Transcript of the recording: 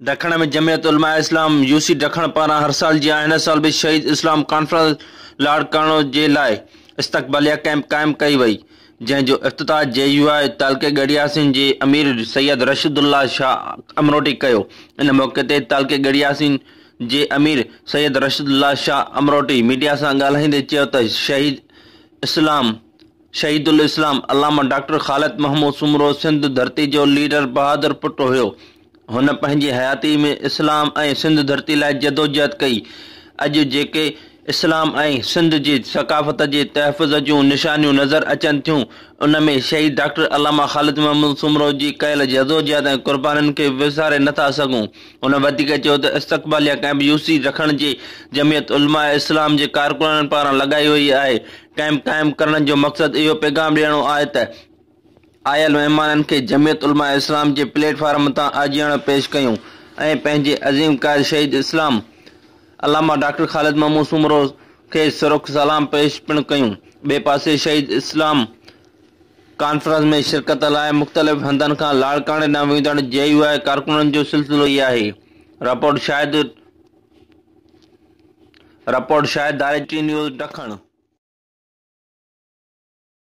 ڊکڻ ۾ Jamiat Ulema Islam UC ڊکڻ پاران هر سال جيان هن سال به شهيد اسلام ڪانفرنس لاڙڪاڻو جي لاء استقباليه ڪئمپ قائم ڪئي وئي، جنهن جو افتتاح جي يو آء تعلقي ڳڙهياسين جي امير سيد رشيد الله شاهه امروٽي ڪيو. ان موقعي تي تعلقي ڳڙهياسين جي امير سيد رشيد الله شاهه امروٽي ميڊيا سان ڳالهائيندي چيو ته شهيد اسلام شهيد الاسلام علامه ڊاڪٽر خالد محمود سومرو سنڌ ڌرتي جو ليڊر بهادر پٽ هيو. هن پنهنجي حياتي ۾ اسلام ۽ سنڌ ڌرتي لاء جدوجهد ڪئي. اڄ جيڪي اسلام ۽ سنڌ جي ثقافت جي تحفظ جون نشانيون نظر اچن ٿيون، ان ۾ شهيد ڊاڪٽر علامه خالد محمود سومرو جي ڪيل جدوجهد ۽ قربانين کي وساري نه ٿا سگهون. هن وڌيڪ چيو ته استقباليه ڪئمپ يوسي ڊکڻ جي جمعيت علماء اسلام جي ڪارڪنن پاران لڳائي وئي آهي. ڪئمپ قائم ڪرڻ جو مقصد اهو پيغام ڏيڻو آهي ته آيل مهمانن کي جمعيت علماء اسلام جي پليٽ فارم تان آجياڻو پيش ڪيون ۽ پنهنجي عظيم قائد شهيد اسلام علامه ڊاڪٽر خالد محمود سومرو کي سرخ سلام پيش پڻ ڪيون. ٻئي پاسي شهيد اسلام ڪانفرنس ۾ شرڪت لاء مختلف هنڌن کان لاڙڪاڻي ڏانهن ويندڙ جي يو آء ڪارڪنن جو سلسلو جاري آهي. رپورٽ شاهد رپورٽ شاهد ڌاريجي نيوز ڊکڻ.